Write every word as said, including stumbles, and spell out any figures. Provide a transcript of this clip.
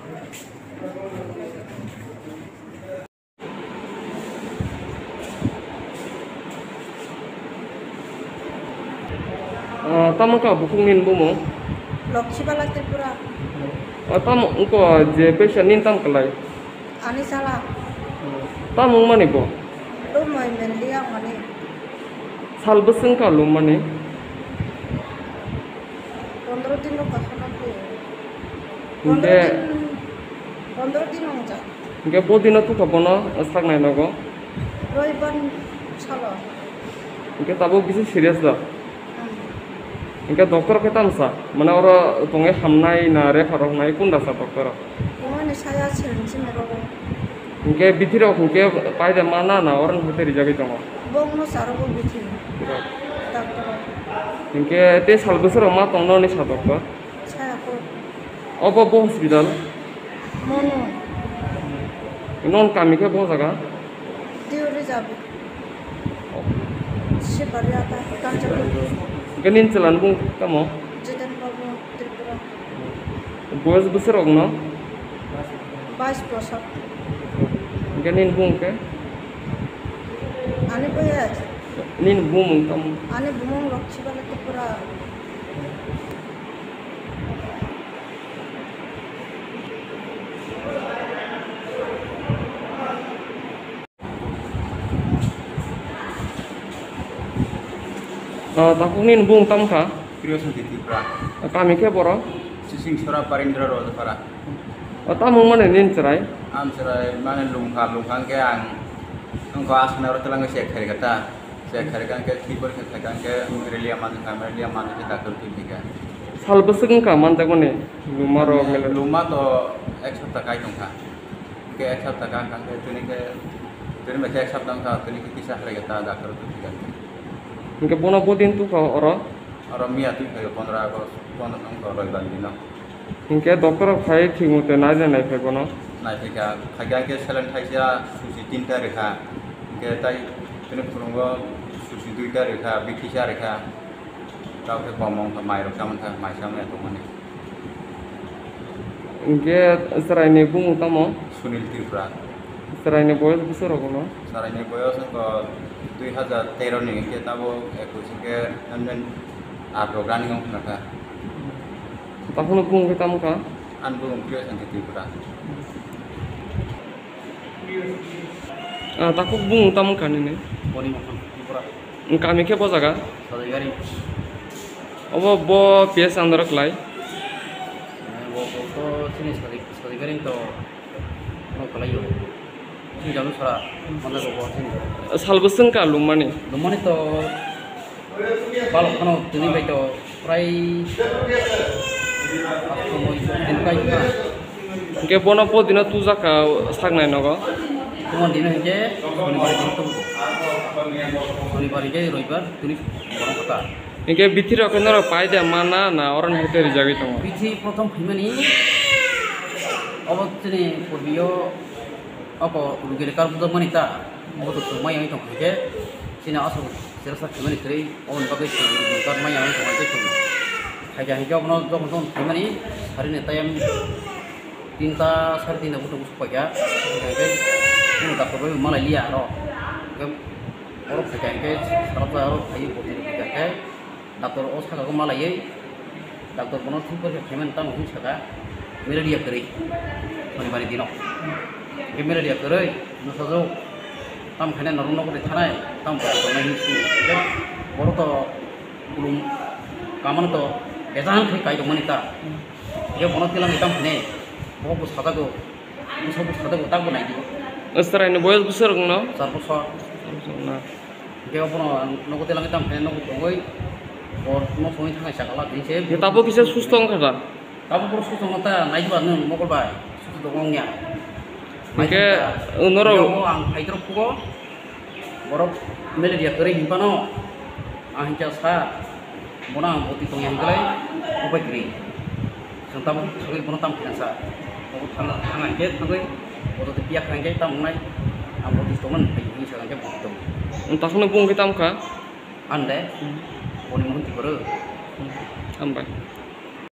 Ah, tamo wngkha bukhuk nini bumung? Lokshibala Tripura. Ah, tamo wngkha je patient nini tamo kwlai? Ani sala. Tamo wngmani bo? Lumoi melia wngmani. Sal bwswk wngkha lummani? Pondro din rok kakhana khe. Hinkhe Pondro din, pondro din wngjak. Hinkhe bo dino tukha bono saknai nogo? Roibar salo. Hinkhe tabuk bisi serious da? Hmm. Hinkhe doctor khe tamo sa? Mane oro tongwi hamnai na refer rok nai kunda sa doctor rok? Tongmani saya siring simi rogo. Hinkhe bithi rok hinkhe paida mana na oro hinkhe rijagwi tongo? Bongno sarogo bithi. Doctor rok. Hinkhe tei sal bwswk rok ma tongno ni sa doctor? Saya ko. Obo bo hospital? Mono. Non kami khe bo jaga? Diu Rijab. Sipariata, Kanchanpur. Hinkhe nini chwla ni bung tamo? Jiten Babu, Tripura. Boyos bwswk rok no? Bais bosor. Hinkhe nini bung khe? Ani boyos? Nini bumung tamo? Ani bumung Lokshibala Tripura. Ah, takhuk nini bung tamo kha? Priyo Santi Tripura. Kami khe boro? Sising Sora Parindra Rojapara. Ah, tamo wngmani nini chwrai? Ang chwrai mane lungkha, lungkha hwnkhe ang wngkha aswkno aro twlangwi check khairikha ta. Check khairikha hwnkhe twi porikha khaikha hwnkhe malaria manjakha, malaria manjakhe doctor twi phaikha. Sal bwswk wngkha manjakmani? Luma rok malaria? Luma to ek sapta kai tongkha. Hwnkhe ek sapta kha, hwnkhe tini khe, tini bai khe ek sapta wngkha, tini khe kisa halai khe ta doctor twi thwikha. Hwnkhe bono bodin tukha oro? Oro miya twi phaio pondro August, pondro wngkha roibar dino. Hwnkhe doctor rok phai thik mate naina naiphai bono? Naiphai kha, khaikha hwnkhe saline thaisa, susi tinta rwkha, hwnkhe tai tini phunukgo susi duita rwkha, bithi sa rwkha, tei khe kom wngkha, mai rok cha mankha, mai cha manya tongmani. Hinkhe chwraini bumung tamo? Sunil Tripura. Chwraini boyos bwswk rok no? Chwraini boyos wngkha dui hazar tero ni, hinkhe tabuk ekus hinkhe aat rok running wngkha kha. Takhukno bumung khe tamo kha? Ani bumung Priyo Santi Tripura. Ah, takhuk bumung tamo kha nini? Boni Mohan Tripura. Kami khe bo jaga? Sajaigari. Obo bo P S under o klai? Eh, bo, bo to chini Sajai-, Sajaigari to ano kwlaio. Chini Jalusara, mane bo, bo chini. Sal bwswk wngkha lumani? Lumani to balok phano tini bai to prai pasto moi din kai na. Hwnkhe bono podino tujakha saknai nogo. Tomon dino hwnkhe Sonibar din tongo. Sonibar hwnkhe Roibar tini borok kota. Hwnkhe bithi rok khe norok pai de mana na oro ni hwnkhe rijagwi tongo? Bithi prothom phaimani obo chini purbiyo oko rugile kar bujakmani ta. Obo to chwng mai wngwi tongkha hwnkhe chini aswk chersa khaimani kwrwi oboni bagwi chwng rugile kar mai wngwi tongkha hwnkhe chwng khaikha hwnkhe obono jokhon jokhon khaimani sarini time tinta sare tinta buthung sukphaikha hwnkhe chwng doctor bai malai liya aro hwnkhe oro khaikha hwnkhe sarapsa aro phaiwi bwtwi rwkha hwnkhe. Doctor o saka o malaiwi, doctor bono thik porikha khaimani tamo hwnwi saka, malaria kwrwi, Sonibari dino. Hwnkhe malaria kwrwi, nwsajwk, tamo khainai norok nogo twi thanai, tamo bwswk tongnai hwnwi swi. Hwnkhe borok to kulum kamano to bejak khe kai tongmani ta. Hwnkhe bono twilangwi tamo khainai, bo bo sajago, bwswk bo sajago, takbo naidi. Chwraini boyos bwswk rokno? Char bosor. Char bosor na. Hwnkhe obono ang nogo telangwi tamo khe nogo tongwi, bo nok songwi thangwi sakala tini se. Hwnkhe tabuk kisa susto wngkha da? Tabuk boro susto wngkha ta, naiba nwng mokol bai, susto tongo wngya. Hwnkhe norok. Ang phaitro phugo, borok malaria kwrwi hinphano, ang hinkhe sa. Bono ang bwtwi tongya hinklai, upai kwrwi. Chwng tabuk thangwi bono tamo khe sa. Abo thang, thang hinkhe thangwi, bodo tei piyak hinkhe tamo wngnai, ang bwtwi tongmani phai hinwi sa hinkhe bwtwi tong. Takhwno bung khe tamo kha? Ande, hmm. Boni muhun twi kwrwi. Hmm. Hambai.